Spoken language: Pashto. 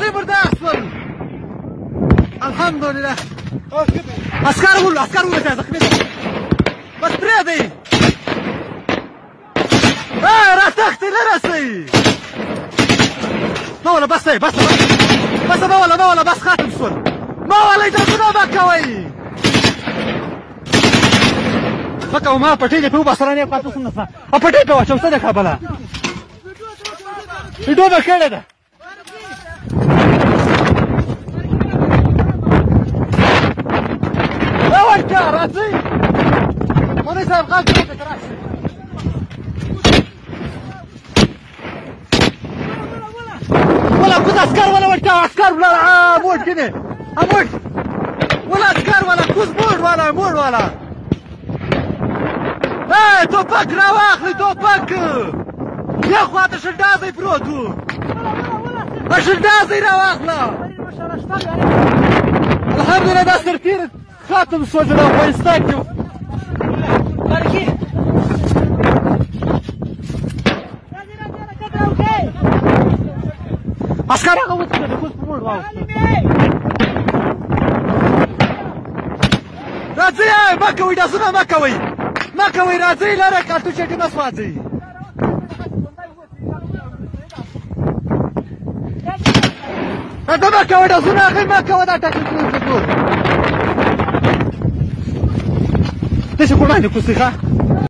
راځئ مردار شول. الحمدلله. عسکر ول، عسکر ول، زخمي بس پرېږدئ. راتښتئ، نه رسئ. مه وله، بس دی، بس بس، مه وله، مه وله، بس ختم شول. مه ولئ، ډزونه مه کوئ، مه کوه. ما پټۍ دې پرې وباسه، رانیې پاتې شوم. نه او پټۍ پرې واچوم، څه دی خبره؟ ویډیو به کړې ده. ورکه راځئ، مولوي صاحب غږ وکړه که راشئ. ولا کوز عسکر ولا ورکه عسکر ولا موړ کینې موړ ولا عسکر ولا کوز موړ والا موړ والا. ټوپک راواخلئ، ټوپک. یو خوا ته شلډازی پروت و، شلډازی راواخله. الحمدلله دا سرتېري ختم شول چې د افغانستان کې. عسکر هغه وتښتېد، د کوز په موړ واوښته. راځئ، مه کوئ ډزونه، مه کوئ، مه کوئ، راځئ لره، کارتوش یې مه سوځئ. راځه، مه کوئ ډزونه، هغوی مه کوه. دا ټاکل کړي داسې کوړاندې کوسئ. ښه.